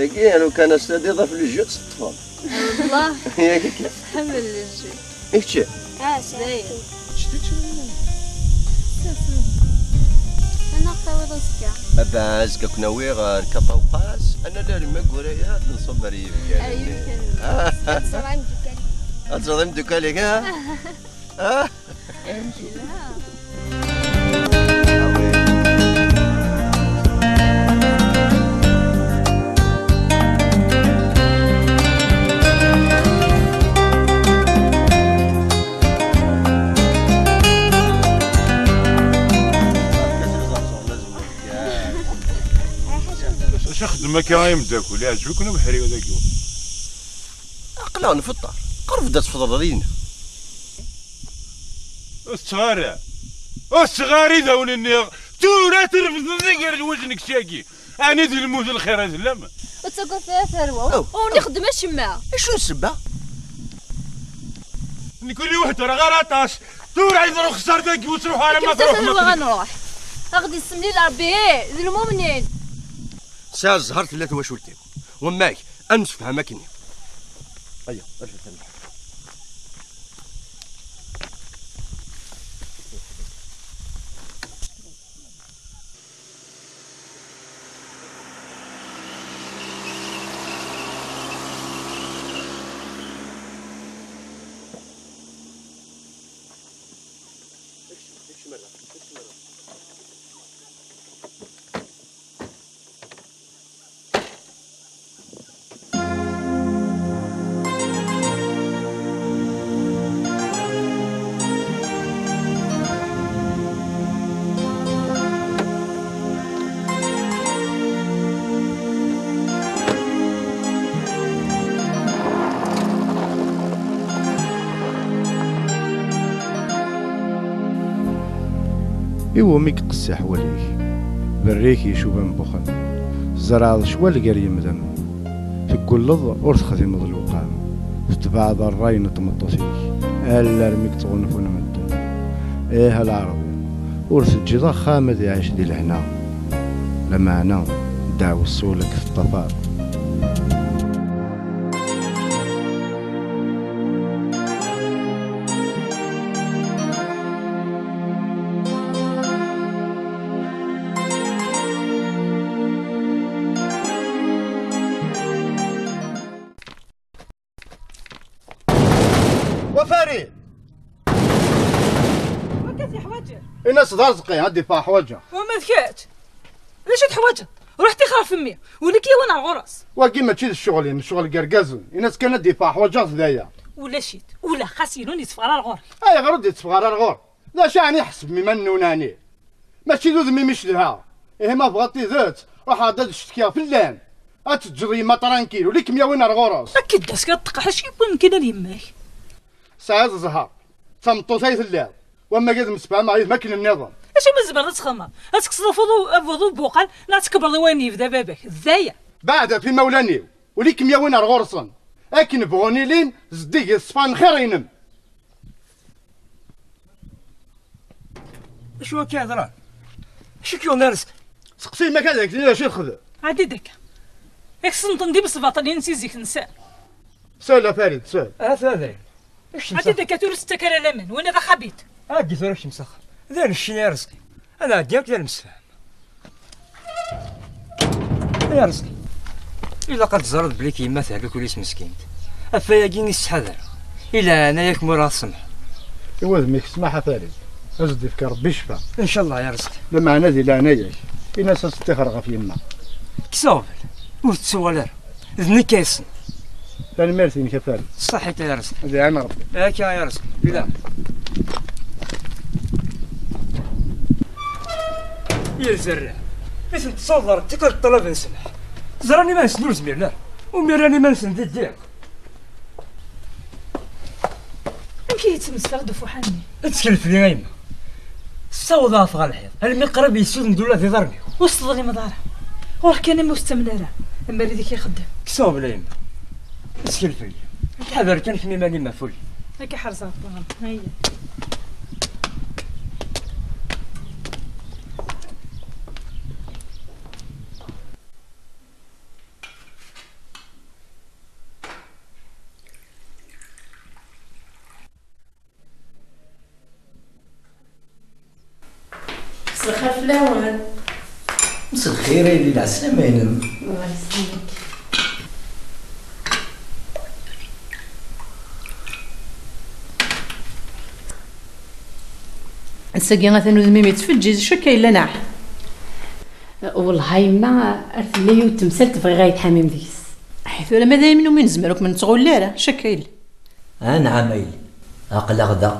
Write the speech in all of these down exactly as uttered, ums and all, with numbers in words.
Dagi, anu kan ass-a d iḍaf le jeu teṭṭfeḍ. Wallah. Yak akka. Tḥemmel le jeu. I kečči? Ah, c'est vrai. Ad naɣ-tawiḍ azekka. Aba azekka ad ken-awiɣ, eh, nekka ṭawqas, ad nali ar imagura-ya, ad nṣubb ar yibkan-nni. Ar yibkan-nni. Ah. Ad tẓer imeddukal. Ad tẓer imeddukal-ik, ah? Ah. Acu xeddem akka ay ameddakel? Iɛǧeb-iken ubeḥri dagi? Aql-aɣ nfeṭṭer. Qreb-d ad tfeḍreḍ yid-neɣ. Ur tetteɣ ara. Ur tetteɣ ara idawen-nniɣ. Tura trefdeḍ gar lwajn kečč-agi. Ɛni d lmut lxir i tellam? Ur ttagadet ara tarwa. Aw. Ur nixeddem acemma. Acu n ssebba? Nekni ur heddreɣ ara aṭas. Tura yeḍru xeṣṣar dagi ur ttruḥ ara ma Kkret a tarwa ad nruḥ. A ɣ-d-yessemlil Rebbi, ih, d lmumnin. Tesɛa zzher tella twacult-iw. Wamma-k, ad nemsefham akkenni. Aya, rfed tamekḥelt. Iwumi iqessiḥ wul-ik? Berrik icuban buxen. Tzerɛeḍ ccwal gar yemdanen. Teggulleḍ ur texdimeḍ lewqam. Tetbeɛeḍ ṛṛay n tmeṭṭut-ik, alarmi i k-ttɣunfun medden. Ih a lɛerbi, ur teǧǧiḍ axxam ad iɛic di lehna. Lameɛna, ddeɛwessu ur la k-teṭṭafar. Wa Farid! Wakka teḥwaǧeḍ? Ini-as d Arezqi, ad d-iffeɣ ḥwaǧeɣ. Wama d kečč? D acu teḥwaǧeḍ? Ruḥ tixer ɣef mmi, wali-k yiwen ar ɣur-s. Wagi mačči d ccɣel-im, ccɣel n yergazen. Ini-as kan ad d-iffeɣ ḥwaǧeɣ-t d aya. Ulac-it, ula xas yilun yetteffeɣ ara ar ɣur-k. Ayɣer ur d-yetteffeɣ ara ar ɣur-k? D acu ɛni ḥesbem iman-nwen ɛni? Mačči d udem-im i cedhaɣ. Ihi ma tebɣiḍ tidet, ruḥ-d ad ccetkiɣ fell-am. Ad teǧǧeḍ yemma tranquille, ula i kem-yawin ar ɣur-s. Akka d-as kra tqeḥḥec yewwin mkil ar yemma-k. Tesɛiḍ zzher. D tameṭṭut ay telliḍ. Wamma ad msefhameɣ yid-m akken nniḍen. Acu ma tzemreḍ ad txedmeḍ? Ad tekkseḍ afud u-, afud ubuqal, neɣ ad tkebreḍ i wayen yebda baba-k. D aya. Beɛɛed ɣef imawlan-iw. Ula i kem-yawin ar ɣur-sen. Akken bɣun ilin, zeddig yeṣfan xir-inem. Acu akka yeḍran? Acu k-yuɣen ar zzqi? Seqsi yemma-k ad ak-tini d acu i texdem. Ɛeddi-d akka. Yak senṭen d imesbaṭliyen si zik-nsen. Sel a Farid, sel. Ahat d ayen. Ɛeddi-d akka tura ur tettak ara laman, win d axabit. Ɛeddi tura kemm s axxam. D ayen ccin a Arezqi. Ad nɛeddi akk d anemsefham. Ay Arezqi, ilaq ad teẓreḍ belli k yemma tehlek ul-is meskint. Ɣef wayagi i s-ttḥadareɣ. I leɛnaya-k ma ur aɣ-tsemḥeḍ. I wudem-ik smaḥ a Farid. Ad s-d-ifk Rebbi ccfa. Ncallah ay Arezqi. Lameɛna di leɛnaya-k, in-as ad s-ṭṭixreɣ ɣef yemma. Kkes aɣbel. Ur tettuɣal ara. D nekk ay yessen. Tanemmirt-inek a Farid. Ṣaḥit ay Arezqi. Ad iɛin Rebbi. Akka ay Arezqi. Bila. Yir zerriɛa, i tent-tessawḍeḍ ɣer tikkelt ṭṭalaben ssmaḥ. Ẓran iman-nsen ur zmiren ara. Umi rran iman-nsen d iddi. Amek i yettmesfeɣ d ufuḥan-nni? Ttkel fell-i a yemma. Ssawḍeɣ-t ɣer lḥiḍ, almi qrib yessuden-d ula d iḍarren-iw. Ur s-teḍlimeḍ ara. Ɣur-k kan imi ur s-ttamel ara. Ammer idek ixeddem. Kkes aɣbel a yemma. Ttkel fell-i. Ḥader kan kemm iman-im ɣef ul-im. Akka ḥerzeɣ ṭṭlam. Ayya. Lawan. Mselxir a yelli, lɛeslama-inem. Allah yesselmek. Ass-agi atan udem-im yettfeǧǧiǧ, cukkeɣ yella naḥ. Wellah a yemma, ar tella yiwet temsalt bɣiɣ ad yi-tḥamim deg-s. Aḥi tura ma d ayen umi nezmer ur kem-nettɣulli ara, cukkeɣ yella. Anɛam a yelli, aql-aɣ da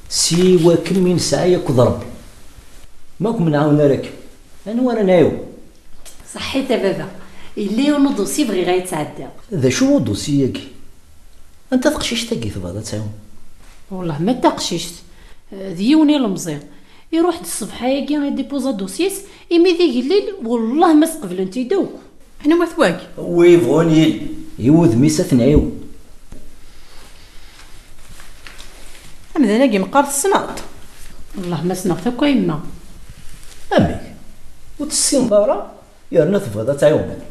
siwa kemm i nesɛa akked Rebbi. Ma ur kem-nɛawen ara akken, anwa ara nɛiwen? Ṣaḥḥit a baba, yella yiwen n uḍusi bɣiɣ ad yettɛeddi. D acu uḍusi-agi? Anta teqcict-agi tebɣiḍ ad tɛiwen? Wellah ma d taqcict, d yiwen ilemẓi. Iruḥ-d ṣṣbeḥ-agi idipuẓa aḍusi-s, imi d igellil, wellah ma sqeblent-id akk. Anwa-t wagi? Wi yebɣun yili, i wudem-is ad t-nɛiwen. Amdan-agi meqqar tessneḍ-t? Wellah ma ssneɣ-t akk a yemma. Amek? Ur tessineḍ ara? Yerna tebɣiḍ ad tɛiwneḍ?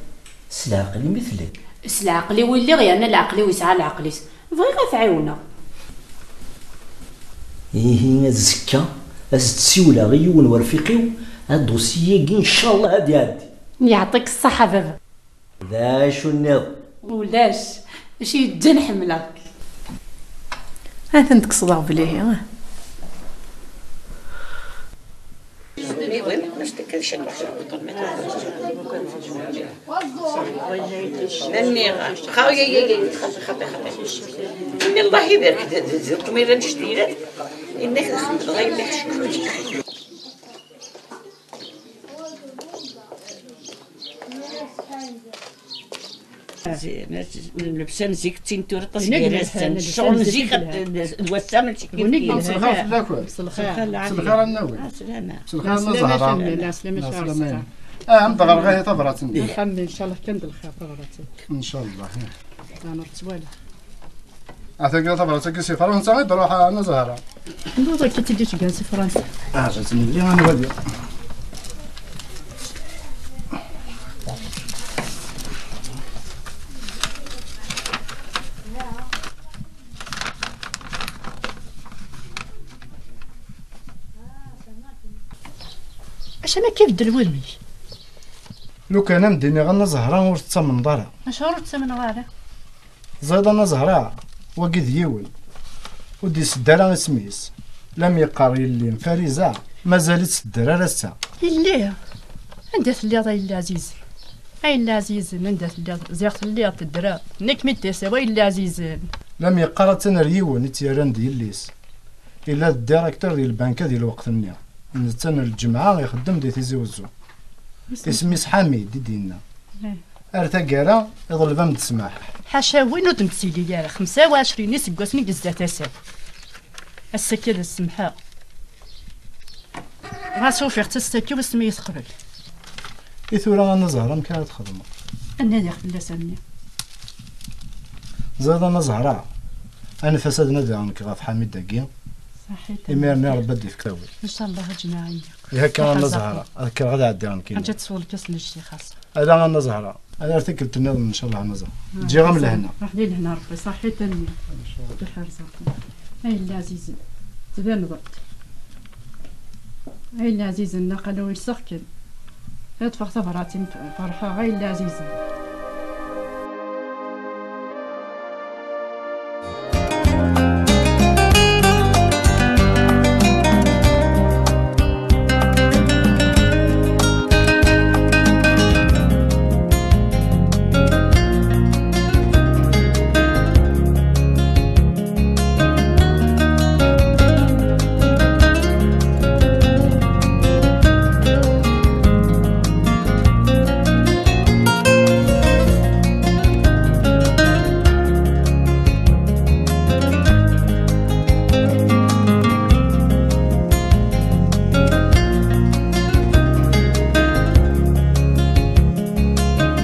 S leɛqel-im i telliḍ. S leɛqel-iw i lliɣ, yerna leɛqel-iw yesɛa leɛqel-is. Bɣiɣ ad t-ɛiwneɣ. Ihi azekka ad s-d-siwleɣ i yiwen werfiq-iw, aḍusi-agi ncallah ad iɛeddi. Yeɛṭik ṣṣeḥḥa baba. D acu nniḍen? Ulac. Acu yeǧǧan ḥemmleɣ-k. Atan tekkseḍ aɣbel ihi. Nniɣ, xawi, xaṭi, xaṭi. Nniɣ, Allah ibarek, d, d, d ṭṭmira n ccetira. Inna-k d xemmeḍ, ay mmi ḥecku. Llebsa n zik d tin tura aṭas gar-asen. Ccɣel n zik d wass-a mačči kif kif. Mselxir fell-akent. Mselxir a Nnawi. Mselxir a Nna Zahra. Ah, am d-ɣreɣ ihi tabrat-nni. Lḥemd, ncallah kan d lxir tabrat-ik. Ncallah. Ur ttwaliɣ. Atagi tabrat-agi si Fransa i d-ruḥ a Nna Zahra. Nnuɣ akka i tt-id-iceggɛen si Fransa. Ah, ad tt-nili ad nwali. Acu akka ibeddel wudem-ik? Lukan am d-iniɣ a Nna Zahra ur tettamneḍ ara. Acuɣer ur ttamneɣ ara? Ẓiḍ a Nna Zahra, wagi d yiwen. Ur d-iseddi ara isem-is. Lam yeqqar yelli n Fariza, mazal-itt tedder ar ass-a. Yelli, anda telliḍ a yelli ɛzizen? A yelli ɛzizen, anda telliḍ? Ziɣ telliḍ teddreḍ. Nekk mi d-tasew a yelli ɛzizen. Lam yeqqar attan ar yiwen i tt-yerran d yelli-s. Yella d directeur di lbanka di lweqt-nni. Netta n lǧemɛa ixeddem di Tizi Wezzu. Isem-is Ḥamid i d-yenna. Eh. Ar taggara, iḍleb-am-d ssmaḥ. Ḥaca win ur d-nettili ara, xemsa u ɛecrin iseggasen i yezda tasa-w. Ass-agi ad as-semḥeɣ. Ɣas ufiɣ-tt ass-agi, wissen ma i teqbel. I tura a Nna Zahra, amek ara txedmeḍ? Ad nadiɣ fell-as a mmi. Ẓriḍ a Nna Zahra, anef-as ad nadiɣ nekk ɣef Ḥamid-agi. Saḥit a mmi. Imir-nni Rebbi ad d-ifk tawil. Ncallah a jmaɛ. Ihi akka a Nna Zahra, ad kkreɣ ad ɛeddiɣ nekkini. Ǧǧet-tt lkas n ccix ass. Ala a Nna Zahra, ad ar tikkelt nniḍen ncallah a Nna Zahra. Ǧǧiɣ-am lehna. Ruḥ di lehna Rebbi, saḥit a mmi. Ncallah. Iḥrez-aken. Ay yella ɛzizen, tbaneḍ-d. Ay yella ɛzizen, naqal ur yesseɣ kan. Ad ṭṭfeɣ tabrat-im, ferḥeɣ, ay yella ɛzizen.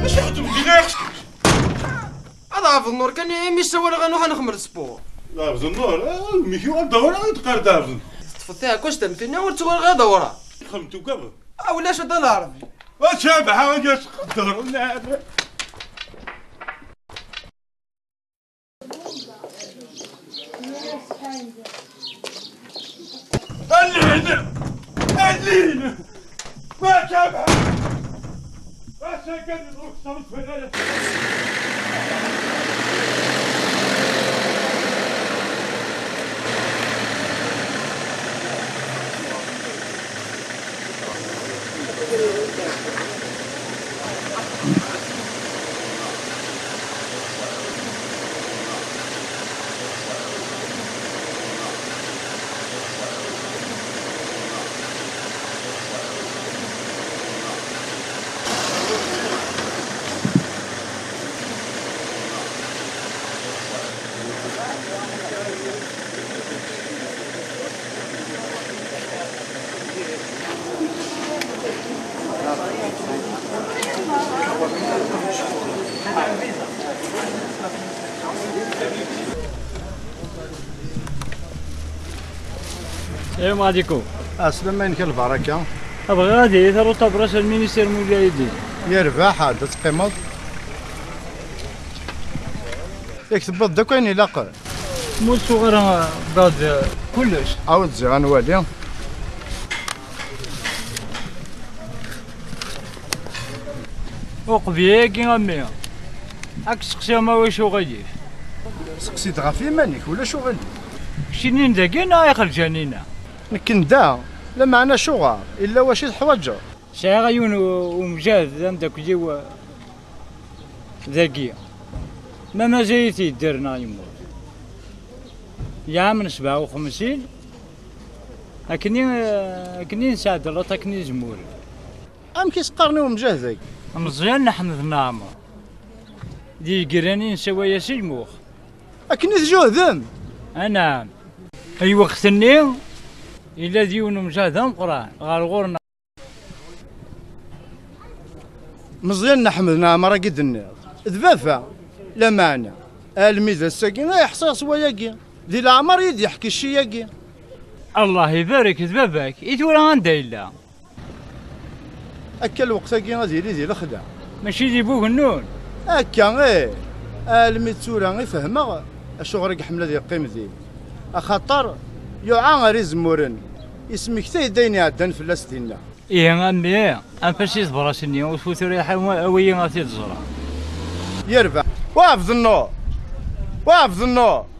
Acu i ɣ-d-tewwi? Ad ɛebd nnur kan imi ssawaleɣ ad nruḥ ad nexmer sport. Ɛebd nnur? Ah, mmi-k yuɣal d awraɣ i d-qqar d ɛebd nnur. Teṭṭfeḍ taɛekkazt am tinna ur ttwaliɣ ad awraɣ. Txeddem tugadeḍ. Ah, ulac a Dda Lɛerbi. A Cabaḥa, a yas qedder, ulaɛla. Alin! Alin! Wa Cabḥa! Ass-agi ad iḍru ksar n tfalalat. السلام عليكم. Ɛeslama-inek, lbaraka. Bɣiɣ ad iyi-taruḍ tabrat n ministère Mujahidin. Yerbeḥ, ad teqqimeḍ. Yak tewwiḍ-d akk ayen ilaqen. Ma ur ttuɣ ara bad kullec. Ɛawed ziɣ ad nwali. Uqbel-agi a mmi, ad k-seqsiɣ ma ulac uɣilif. Seqsi-d ɣef yiman-ik, ulac uɣilif. Keččini n dagi neɣ ixerǧan-inna? Nekk n da, lameɛna acuɣer? Illa wacu i teḥwaǧeḍ? Sɛiɣ yiwen u-, umjahed d ameddakel-iw, eh, dagi. Ma mazal-it yedder neɣ yemmut. Lɛam n sebɛa u xemsin, akken i, akken i nesɛedda laṭ akken i zemmur. Amek i s-qqaren i umjahed-agi? Meẓyan n Ḥmed Naɛmer. Di yegran i nesaway-as i lmux. Akken i tjuhdem? Anɛam. Ay lweqt-nni, yella d yiwen umjahed ameqqran ɣer ɣur-neɣ. Meẓyan n Ḥmed Naɛmer-agi d-tenniḍ, d baba, lameɛna, almi d ass-agi ay ḥṣiɣ s wayagi, di leɛmer i d-yeḥki cci-agi. Allah ibarek d baba-k, i tura anda yella? Akka lweqt-agi ad yili di lexla. Mačči di Bugennun? Akka, ih. Almi d tura i fehmeɣ acuɣer i iḥemmel ad yeqqim din. Axaṭer yuɛa ar izemmuren, ismektay-d ayen iɛeddan fell-as dinna. Ihi a mmi, anef-as i tebrat-nni, ur tfut ur iḥa, awi-yi ad t-id-ẓreɣ. Yerbeḥ. Wa Ɛebdennur! Wa Ɛebdennur!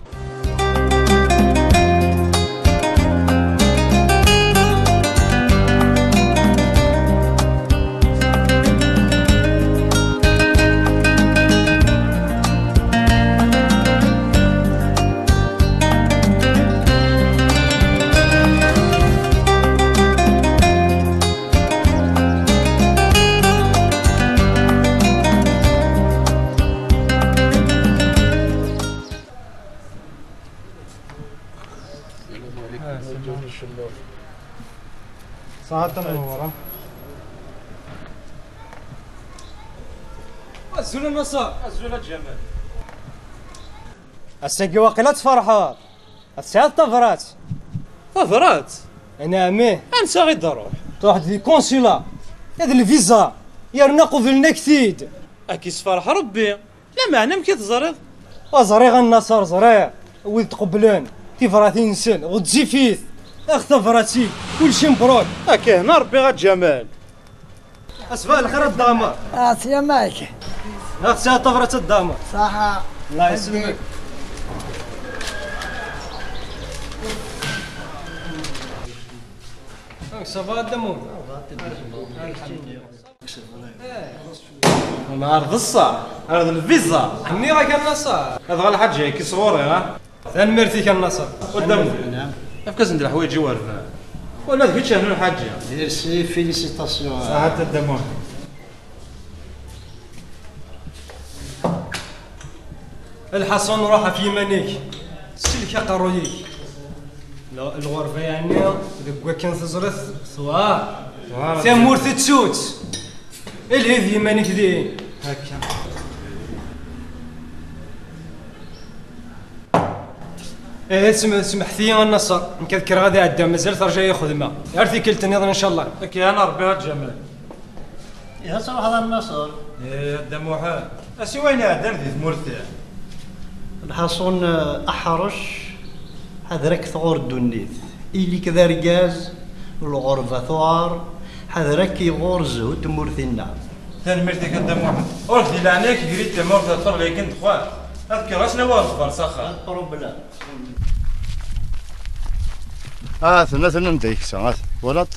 Ṣaḥat a Newwara. Azul a Naṣer. Azul a Ǧamal. Ass-agi waqila tferḥeḍ. Ad tesɛiḍ tabrat. Tabrat? Anɛam ih. Ansa i d-ruḥ? Truḥ-d di consulat. D lviza. Yerna qublen-ak-t-id. Ad k-isferḥ Rebbi. Lameɛna amek i teẓriḍ? Ur ẓriɣ a Naṣer, ẓriɣ. Wid tqebblen tibratin-nsen, ɣezzifit. Ax tabrat-ik, kulci mebruk. Akka hna Rebbi a Ǧamal. Asbaḥ lxir a Dda Ɛmer. Ɛeslama-k. Ax tesɛiḍ tabrat a Dda Ɛmer. Ṣaḥa. Allah yesselmek. Ça va a Dda Ɛmer? Nɛerḍ ṣṣeḥ, ar d lviza. Nniɣ-ak a Naṣer. Adɣa lḥaǧa-agi sɣur-i, ha? Tanemmirt-ik a Naṣer. Wadam. Efk-asen-d leḥwayeǧ i werba. Wala d kečč rnu lḥaǧa. Merci, félicitations. Saɛat a Dda Ɛmer. Lḥaṣun, ruḥ ɣef yiman-ik, sellek aqerruy-ik. L-, lɣerba yeɛni deg wakken teẓriḍ tewɛer. Tewɛer. Tamurt tettu-tt. Lhi d yiman-ik din. Akka. Eh, sem-, semḥet-iyi a Naṣer, nekk ad kkreɣ ad iɛedda, mazal terǧa-yi xedma. Ar tikkelt nniḍen, ncallah. Akka, ana Rebbi a Ǧamal. Ihi ad truḥeḍ a Naṣer? Ih, a Dda Muḥend. A si wayen iɛeddan di tmurt-a. Lḥaṣun, eh, aḥrec, ḥader ad k-tɣur ddunit. Ili-k d argaz, lɣerba tuɛer, Ḥader ad k-iɣur zzhu n tmurt-inna. Tanemmirt-ik a Dda Muḥend. Ur di leɛnaya-k, gri-d tamawt ar ṭṭabla-agi n ddexxan. Ad kkreɣ ass n awal ḍfer s axxam. Pas de problème. Ah, tella, tella anda yeksa, ah, twalaḍ?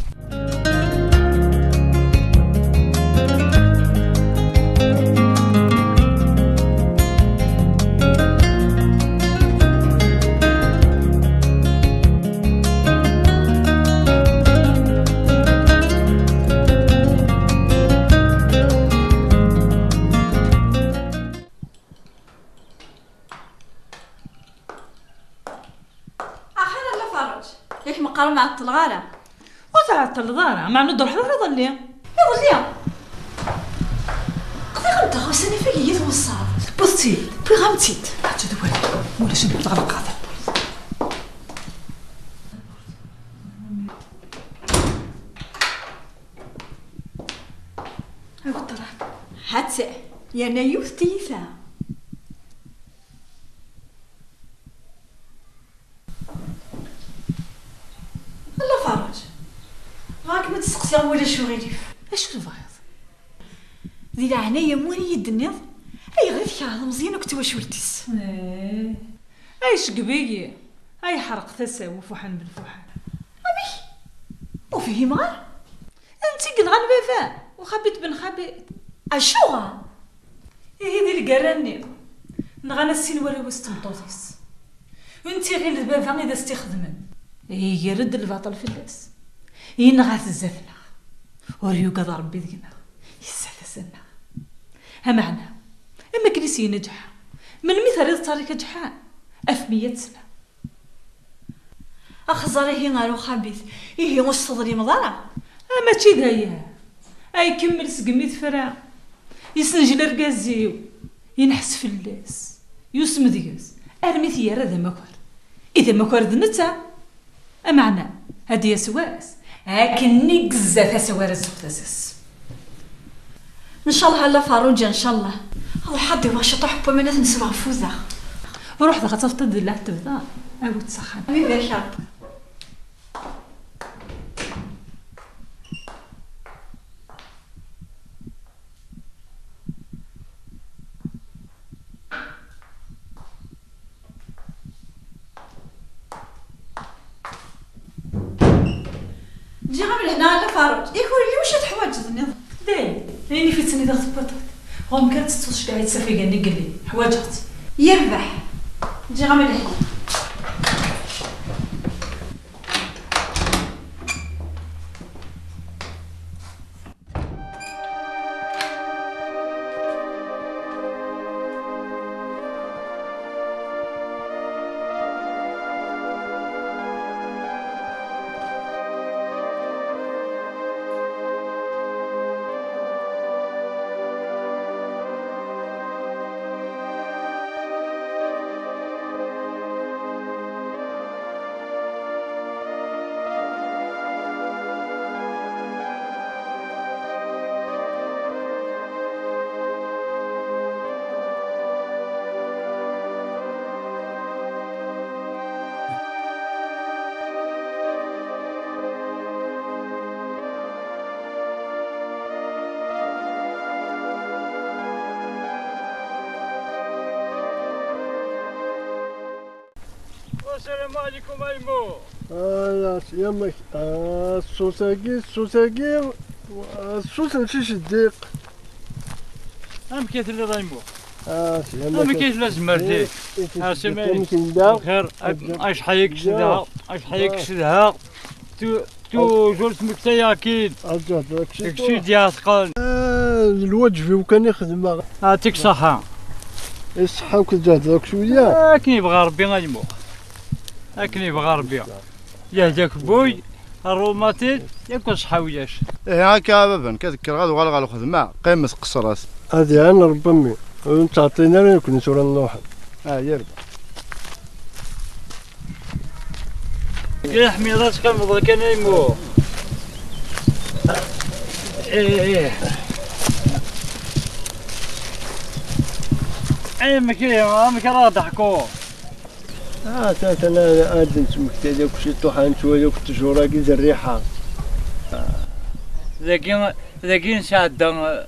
Axir a Nna Ferruǧ, yak meqqar ur ɛeṭṭleɣ ara. Ur tɛeṭṭleḍ ara, meɛna ur d-truḥeḍ ara iḍelli. Iḍelli? Qḍiɣ-am-d taɣawsa n ifag i yi-tweṣṣaḍ. Tewwiḍ-tt-id? Wwiɣ-am-tt-id. Ḥaǧa d wali, ma ulac ad ɣelqeɣ tawwurt. Awḍ ṭṭrad. Ḥatta, yerna yiwet tiyita. A Nna Ferruǧ, bɣiɣ-kem ad d-steqsiɣ ma ulac uɣilif. Acu tebɣiḍ? Di leɛnaya-m, ur iyi-d-tenniḍ ayɣer i tkeṛheḍ Meẓyan akked twacult-is? Eh. Ay ceggeb-iyi, ay ḥerq tasa-w ufuḥan belfuḥan. Amek? Ur fhimeɣ ara. D netta i yenɣan baba, Uxabit ben Xabit. Acuɣer? Ihi di lgerra-nni, nɣan-as sin warraw-is d tmeṭṭut-is. U netta iɣil d baba i d as-tt-ixedmen. Iger-d lbaṭel fell-as. Yenɣa-t zdat-neɣ. Ur yugad Ṛebbi deg-neɣ. Yessehd-as-nneɣ. Ameɛna, am akken i s-yenna Ǧeḥḥa, melmi terriḍ ttarikat Ǧeḥḥa? Af mi ad tesla. Axẓer ihi ar uxabit, ihi ur s-teḍlimeḍ ara. Ah, mačči d aya. Ay kemmel segmi tefra. Yesnejla argaz-iw, yenḥes fell-as, yusem deg-s, armi t-yerra d amakar. I d amakar d netta. Ameɛna, ad d-yas wass, akken i yezza tasa war azux tasa-s. Ncallah a Nna Ferruǧa, ncallah. Ruḥ ad d-iwaɣ ciṭuḥ n waman ad t-nesbeɣ ɣef udaɣ. Ruḥ dɣa ad tafeḍ-d d leɛtab da, awi-t s axxam. Widak a Ṛebbi. Ǧǧiɣ-am lehna a Nna Ferruǧ, yak ur yelli wacu teḥwaǧeḍ nniḍen. Dayen, ayen i t-id-tenniḍ tewwiḍ-t. Ɣur-m kan tettuḍ ceggeɛ-itt s afag-nni i yelli. Ḥwaǧeɣ-tt. Yerbeḥ. Ǧǧiɣ-am lehna. السلام عليكم أيمو. آه، يا س-، يا مك-، آه، الصوت هاكي، الصوت هاكي، الصوت ماشي شديق. أمك يا ثلي رايمو. آه، سي، يا مك يا ثلي زمرتي. آه، سي مالك. بخير. أش حيك سدها، أش حيك سدها. تو، تو زرت مكتيا أكيد. أجل، داكشي ديال ثقال. آه، الواجب وكان يخدم. يعطيك الصحة. الصحة وكل جهد راك شوية. آه، كي يبغى ربي غيمو. أكن يبغى ربي. يهداك بوي، الروماتيل، ياك صحا وياش. إيه، هاكا بابا، كذكر غادي وغالي غالي خدمة، قيمة قصرات. هذه عين ربي، وانت عطينا لنا كنا سورة نوح. آه، يا رب. يا حمي راسك المضر كان يمو. إيه، إيه. إيه، مكي، مكي راه ضحكوا. آه، تا، تا، لا، لا، آه، دنت مكتئب، كل شيء طوحان شوية، كنت جوراكي زي الريحة. آه. Dagi, dagi nesɛedda, eh,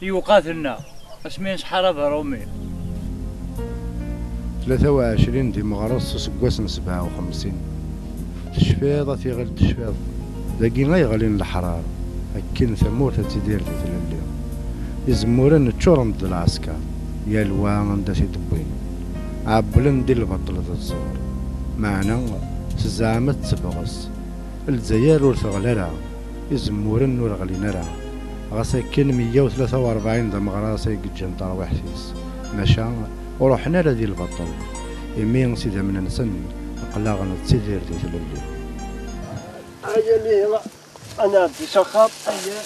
lewqat-nneɣ, asmi nesḥarab Rumi. Tlata u ɛecrin di meɣres useggas n sebɛa u xemsin. Tecfiḍ a tiɣilt tecfiḍ. Dagi ay ɣlin leḥrar, akken tamurt ad tidir di tlelli. Izemmuren ččuren-d d lɛesker, yal wa anda t-id-wwin. Ɛewwlen di lbaṭel d ẓẓur, meɛna s zzeɛma d tebɣes. Lezzayer ur teɣli ara, izemmuren ur ɣlin ara. Ɣas akken meyya u tlata u rebɛin d ameɣras ay yeǧǧan tarwiḥt-is, maca ur ruḥen ara di lbaṭel, imi s idammen-nsen aql-aɣ nettidir di tlelli. Aya lihi, ad nɛeddi s axxam. Aya.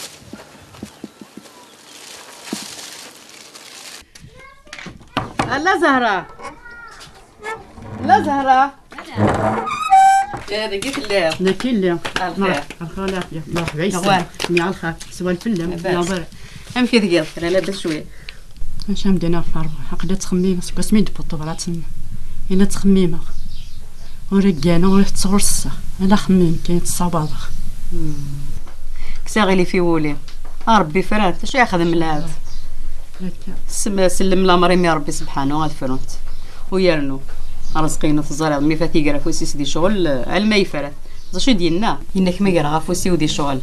Alla Zahra! Alla Zahra! Eh, dagi telliḍ? Dagi lliɣ. Alxir. Merḥ-, alxir, lɛafya. Merḥba yis-m. Awan. Niɣ alxir. Swal fell-am. Labas. Naber. Amek i tgiḍ? Kra labas cwiya? Maca am dina ɣef ṛṛuḥ. Aql-i ttxemmimeɣ seg wasmi i d-tewweḍ tebrat-nni. Yella ttxemmimeɣ. Ur gganeɣ, ur ttɣurseɣ. Ala axemmem kan i ttṣabadeɣ. Hmm. Kkes aɣilif i wul-im. A Ṛebbi fran, d acu yexdem lɛebd? Akka. Sem-, sellem lamer-im i Ṛebbi sebḥanu ad frunt. U yernu, Ṛezqi-inu teẓriḍ, mi fat iger afus-is di ccɣel, alma yefra. D acu i d-yenna? Yenna-k ma greɣ afus-iw di ccɣel,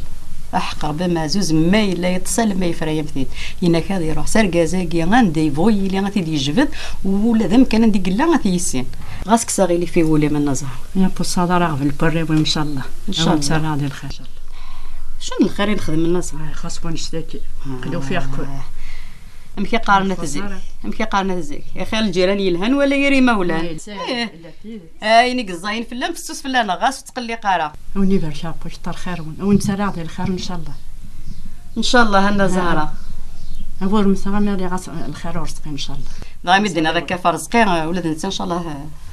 aḥeqq Ṛebbi ameɛzuz ma yella yeṭṭes alma yefra yamtin. Yenna-k ad iruḥ s argaz-agi anda yebɣu yili ad t-id-yejbed, ula d amkan anda i yella ad t-yissin. Ɣas kkes aɣilif i wul-im a Nna Zahra. Ya puṣaḍ ara ɣbel n warraw-im, ncallah. Ncallah. Awen ttarraɣ di lxir. Acu n lxir i nexdem a Nna Zahra? Ah, xas wanect-agi. Ah. Qed ufiɣ-ken. Amek i qqaren at zik? Amek i qqaren at zik? Ixir lǧiran yelhan wala yir imawlan. Ih. Ayen i yeẓẓayen fell-am fessus fell-aneɣ, ɣas ur ttqelliq ara. A wen ibarek Ṛebbi, kter xir-wen. A wen ttarraɣ di lxir, ncallah. Ncallah a Nna Zahra. A bu rmseɣ a Mary, ɣas lxir u Ṛezqi, ncallah. Dɣa mi d-tenniḍ akka ɣef Ṛezqi, ula d netta ncallah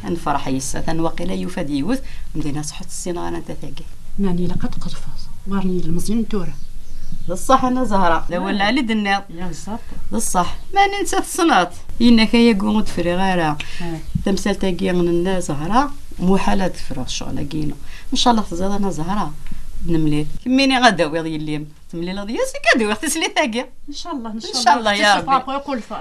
ad nefreḥ yis-s. Atan waqila yufa-d yiwet, mdina ṣeḥḥut ssineɣ ara anta tagi. Meɛna ilaq ad tqedfeḍ, war n yilmeẓyen n tura. D ṣṣeḥ a Nna Zahra, d awal lɛali i d-tenniḍ. Ya, bezzaf. D ṣṣeḥ. Meɛna netta tessneḍ-t. Yenna-k ayagi ur d-friɣ ara. Eh. Tamsalt-agi n Nna Zahra, muḥal ad d-friɣ ccɣel-agi-inu. Ncallah teẓriḍ a Nna Zahra, ad nemlil. Kemmini ad d-tawiḍ yelli-m, temlileḍ yis-s, ad d-awiɣ tislit-agi. Ncallah, ncallah. Ncallah, ya Ṛebbi.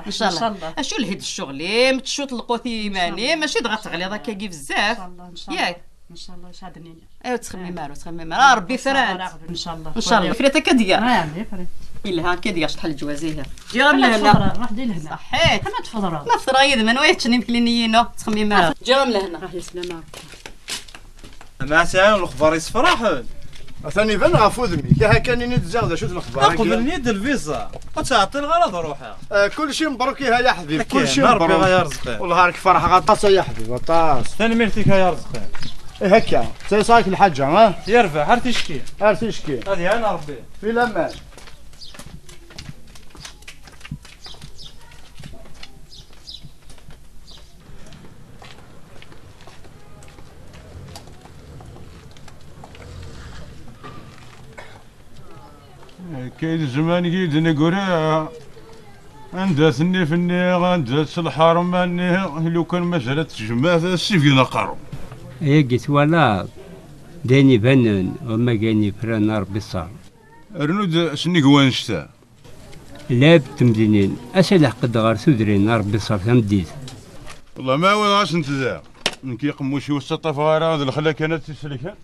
Ncallah. Acu lhi-d ccɣel-im, tcuṭ lqut i yiman-im, mačči dɣa teɣliḍ akkagi bezzaf. Ncallah, ncallah. Yak. Ncallah, acu ad d-nini? Aywa, ur ttxemmim ara, ur ttxemmim ara. Ah, Ṛebbi fran. Ncallah. Ncallah. Ifrat akka d-gar. Ah, ifrat. Ilha akka d-gar, cṭeḥ leǧwaz ihi. Ǧǧiɣ-am lehna. Ruḥ di lehna. Ṣaḥḥit. Ḥma tfeḍreḍ. Ma feḍreɣ yid-m, anwa yeččen imekli-nni-inu? Ur ttxemmim ara. Ǧǧiɣ-am lehna. Ah, yeslama Ṛebbi. Ameɛṣan, lexbar yessefraḥen. Atan iban ɣef wudem-ik. Aha kan ini-d ziɣ d acu-t lexbar-agi. Aqbel-nni-d lviza. Ur ttɛeṭṭileɣ ara ad ruḥeɣ. Ah, kulci mebruk ihi ay aḥbib, kulci mebruk. Ṛebbi ay Aṛezqi. Wellah ar k-ferḥeɣ aṭas ay aḥbib, aṭas. Tanemmirt-ik ay Aṛezqi. Eh, akka, ttayseɣ-ak lḥaǧa, ha? Yerbeḥ, ar ticki. Ar ticki. Ad iɛin Ṛebbi. Fi laman. Akka i d zzman i d-neggra. Anda-t nnif-nni, anda-tt lḥerma-nni, lukan mazal ad tejmeɛ, ad as-sibgen aqerru. Ayagi twalaḍ, d ayen ibanen, wama gan yefran a Ṛebbi ṣṣer. Rnu-d sennig wannect-a. Lɛib n temdinin, ass-a leḥqed ɣer tudrin, a Ṛebbi ṣṣer tameddit. Wellah ma ɛawdeɣ-asent da, nekk iqemmuc-iw ur ttaṭṭafeɣ ara, d lexla kan ad t-isellken.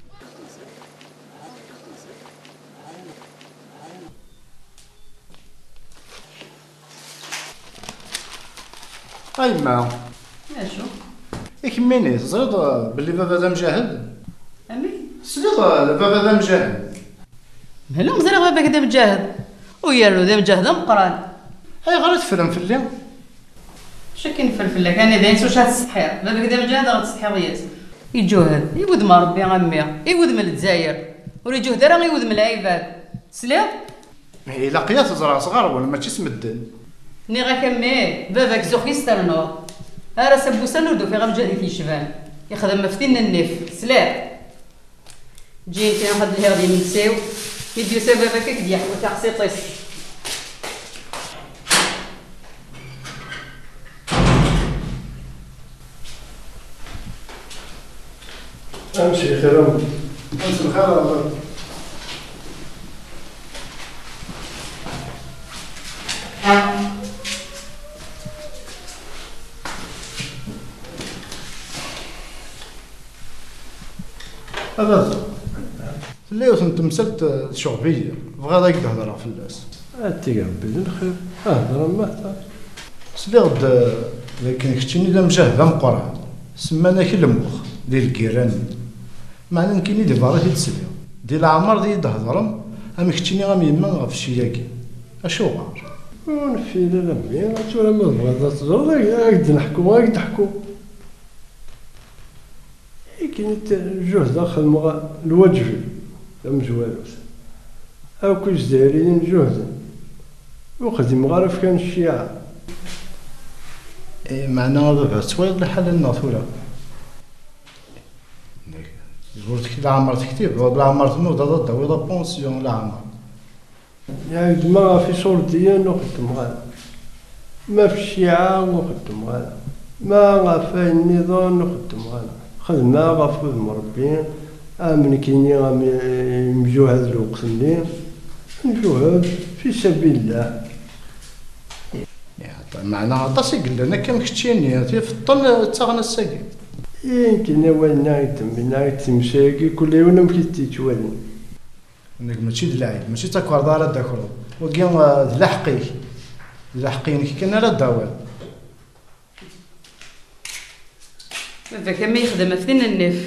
A yemma. Acu? I kemmini, teẓriḍ, uh, belli baba d amjahed? Amek? Tesliḍ, uh, baba d amjahed? Mehla ur ẓriɣ baba-k d amjahed. U yernu d amjahed ameqqran. Ayɣer i teffrem fell-i? Acu akken neffer fell-ak? Ani d ayen s wacu ad tessetḥiḍ? Baba-k d amjahed, ad tessetḥiḍ yis-s. Iǧuhed i wudem n Ṛebbi a mmi, i wudem n Lezzayer. Ur iǧuhed ara i wudem n lɛibad. Tesliḍ? Ilaq-iyi ad t-ẓreɣ s ɣer-wen, mačči s medden. Nniɣ-ak a mmi, baba-k zux-is ternuḍ. Ar ass-a n wussan ur d-ufiɣ amjahed i t-yecban. Yexdem ɣef tin n nnif. Tesliḍ? Ǧǧiɣ-k ad lhiɣ d imensi-w. Mi d-yusa baba-k ad k-d-yeḥwu taqsiṭ-is. Amsi lxir a mmi. Amsi lxir a mmi. A baba, tella yiwet n temsalt, eh, tecɣeb-iyi. Bɣiɣ ad ak-d-hedreɣ fell-as. Ad tig Rebbi d lxir. Hder ma hder. Sliɣ-d, eh, dakken keččini d amjahed ameqqran. Semman-ak lmux di lgirra-nni. Meɛna nekkini di berra i t-id-sliɣ. Di leɛmer d iyi-d-hedrem am keččini am yemma ɣef cci-agi. Acuɣer? Ur neffi ara Rebbi, tura ma tebɣiḍ ad teẓreḍ, ad ak-d-neḥku, ad ak-d-ḥku. Akken i t-, jehdeɣ, xedmeɣ lwaǧeb-iw tamezwarut. Akk Izzayriyen jehden. Ur xdimeɣ ara ɣef kan cciɛa. Eh, meɛna a baba, tettwaliḍ liḥala-nneɣ tura? Ur tek-, leɛmer tektibeḍ, leɛmer tnudaḍ ad d-tawiḍ apensyon, leɛmer. Yeɛged ma ɣef iṣurdiyen ur xeddmeɣ ara, ma ɣef cciɛa ur xeddmeɣ ara, ma ɣef wayen nniḍen ur xeddmeɣ ara. Xedmeɣ ɣef wudem n Rebbi, am nekkini, am imjuhad lweqt-nni, njuhed fi sabillah. Meɛna aṭas i yellan akka am keččini, tifeṭṭen ttaɣen ass-agi. I nekkini, wayen i d-, i d-, timsal-agi, kul yiwen amek i tt-yettwali. Nekk mačči d lɛib, mačči d takerḍa ara d-takreḍ. Wagi, eh, d laḥeq-ik. D laḥeq-inek kan ara d-tawiḍ. Baba-k am yexdem ɣef tin nnif.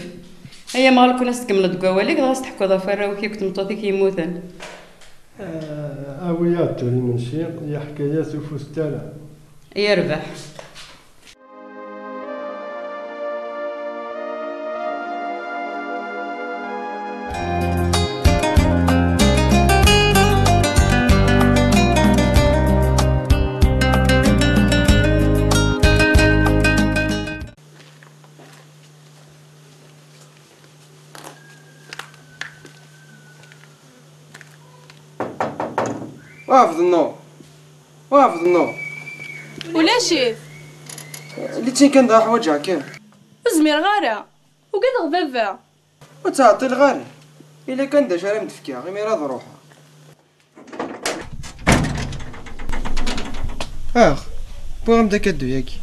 Ay amɣar, kun as-tkemmleḍ deg wawal-ik, dɣa s-teḥkuḍ ɣef warraw-ik akked tmeṭṭut-ik yemmuten. Eh, awi-yaɣ-d tura imensi, yeḥka-yas ufus tala. Yerbeḥ. Wafd Nnur. Wafd Nnur. Ulac-it. Litin kan dɣa ḥwaǧeɣ-kem. Ur zmireɣ ara. Ugadeɣ baba. Ur ttɛeṭṭileɣ ara. Yella kan d acu ara m-d-fkeɣ, imir ad ruḥeɣ. Ax, wwiɣ-am-d akaddu-yagi.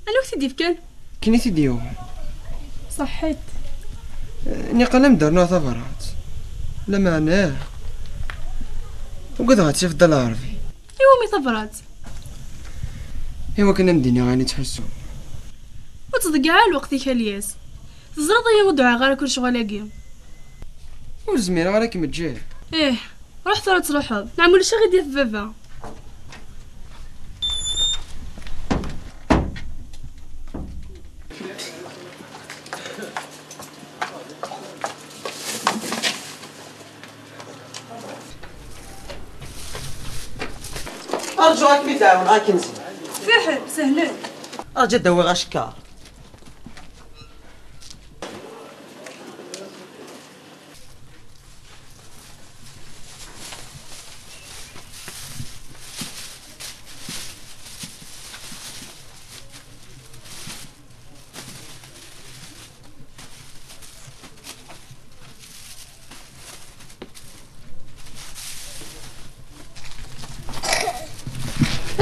Anwa k-t-id-yefkan? Ken i t-id-yuɣen. Ṣaḥḥit. Eh, niqal ad m-d-rnuɣ tabrat. Lameɛna, ugadeɣ ad tt-yaf Dda Lɛerbi. Iwumi tabrat? I wakken ad m-d-iniɣ ayen i ttḥussuɣ. Ur ttḍeyyiɛ ara lweqt-ik a Lyas. Teẓriḍ-iyi ur d-uɛiɣ ara kul ccɣel-agi. Ur zmireɣ ara ad kem-ǧǧeɣ. Ih, ruḥ tura ad truḥeḍ. Neɛm ulac aɣ-id-yaf baba. Rǧu ad kem-id-ɛawneɣ akken zik. Fiḥel, sehlen. Rǧu ad d-awiɣ acekkar.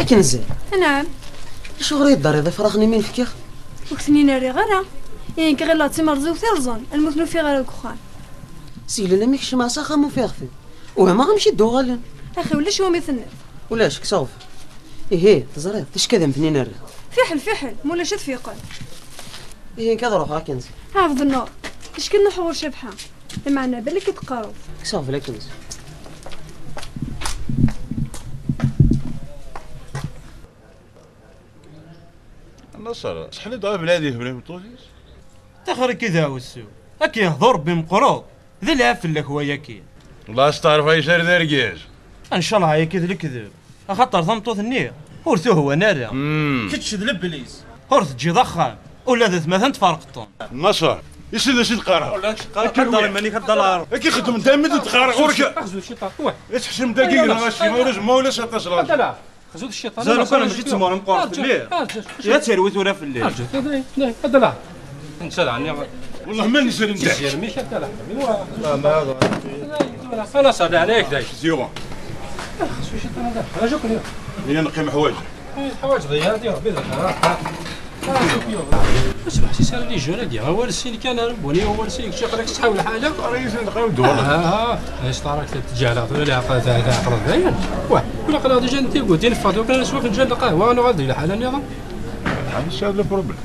Akken zik. Anɛam. Acuɣer i d-terriḍ ifraxen imi n-fkiɣ? Ur k-ten-in-rriɣ ara. Ihi nekk ɣileɣ d timerẓiwt i rẓen, lmut n ufiɣ ara deg uxxam. Seg llan mi kecmeɣ s axxam ufiɣ-ten. Wehmeɣ amek i d-uɣalen. Axi ulac wumi tenniḍ. Ulac, kkes aɣbel. Ihi, teẓriḍ, ticki ad am-ten-in-rriɣ. Fiḥel, fiḥel, ma ulac ad fiqen. Ihi, nekk ad ruḥeɣ akken zik. Ɛebd Nnur, ticki nruḥ ɣur Cabḥa. Lameɛna balak i d-teqqareḍ. Kkes aɣbel akken zik. Naṣer, ṣeḥḥa-d ɣer belɛid yehbel imeṭṭut-is. Taxer-ik i d aɛussiw. Ad k-yehdu Rebbi meqqreḍ. D lɛib fell-ak wayaki. Wellah asteɛref ay sar d argaz. Ncallah ayaki d lekdeb. Axaṭer tameṭṭut-nni ur tuhwan ara. Hmm. Kečč d leblis. Ur teǧǧiḍ axxam. Ula d atmaten tferqeḍ-ten. Naṣer, issi d acu i d-qqareɣ? Ulac, qqar-, qadder iman-ik a Dda Lɛerbi. Akka xeddmen daymi d-qqareɣ ɣur-k. Xzu cciṭan, wah. I tḥesbem dagi neɣ acimi, ulac ma ulac aṭas laẓ. Zero kan mačči d timɣur meqqret mliḥ. Ya terwi tura fell-i. Arǧu, day, day, a Dda Lɛerbi. Netta d ɛni. Wellah ma nezri nda. Tizirmi-k a Dda Lɛerbi. Ma, ma, ma. Xalas, a Dda Lɛerbi, day. Ziwa. Xas mačči ṭṭan da. Ḥwaǧ akk-nni. Illa neqqim ḥwaǧ. Ḥwaǧ ɣiya, di Ṛebbi d lxir. Asbeḥ si sara di jeunes-agi, awal sin kan, ara wani awal sin, kečč aql-ak tḥawel ḥala. Ara yisem tqawd wala. Ah, ah, ah. Ay s tarak teǧǧaleɣ, tura leɛqel, ta-, teɛqleḍ dayen. Wah, ula aql-aɣ déjà n tigut, i neffeɣ tura neswa fenǧal n lqahwa, nuɣal di lḥala nniḍen. Ɛni tesɛiḍ le problème?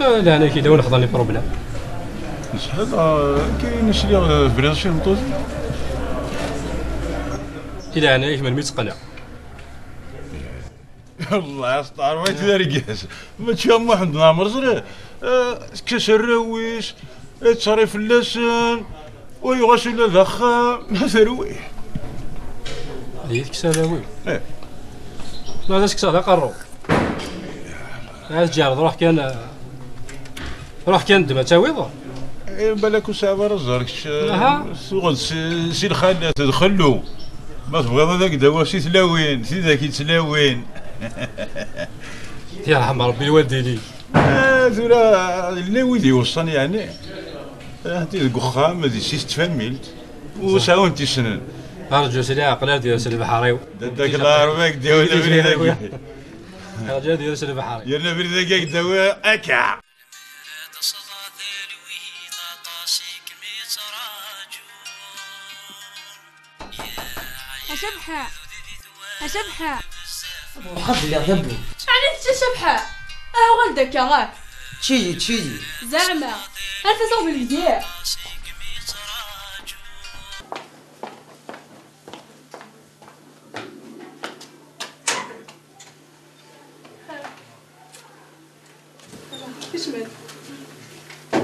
Ah, leɛna-k, yella win xḍan le problème. Nesḥel, ah, kayen sliɣ, ah, briɣ si tmeṭṭut. I leɛna-k, melmi tt-qqneɣ? Wellah, asṭar, ma d argaz. Mačči am Muḥend Mɛemmer, ẓriɣ. Ah, tekkes arraw-is, yettṣerrif fell-asen, ur yuɣas ula d axxam, ma terwi. Ad iyi-tekkes arraw-iw? Eh. Ma ad as-kkseɣ d aqerru. Ad tǧehreḍ, ruḥ kan, ruḥ kan ddem ad tawiḍ. Eh, balak ur sɛiɣ ara ẓẓer, kečč, eh, tuɣeḍ si, si lxalat, d xellu. Ma tebɣiḍ ad ak-d-awiɣ si tlawin, tidak yettlawin. Yerḥem Ṛebbi lwaldin-ik. Eh, tura, llan wid iweṣṣan, yeɛni. Eh, deg uxxam, di si tfamilt. Ur sɛunt isnen. Arǧu s leɛqel, ad yers lebḥer-iw. Dadda-k d aɣerba, ad k-d-yawi abrid-agi. Arǧu ad yers lebḥer. Yerna abrid-agi ad k-d-yawi akka. A Cabḥa! A Cabḥa! Ruḥ ad d-lliɣ d abbu. Ɛni tečča Cabḥa? Ah, uɣal-d akka, ah! Ččili, ččili. Zeɛma? Ar taseɣ d lgir! Kecmet.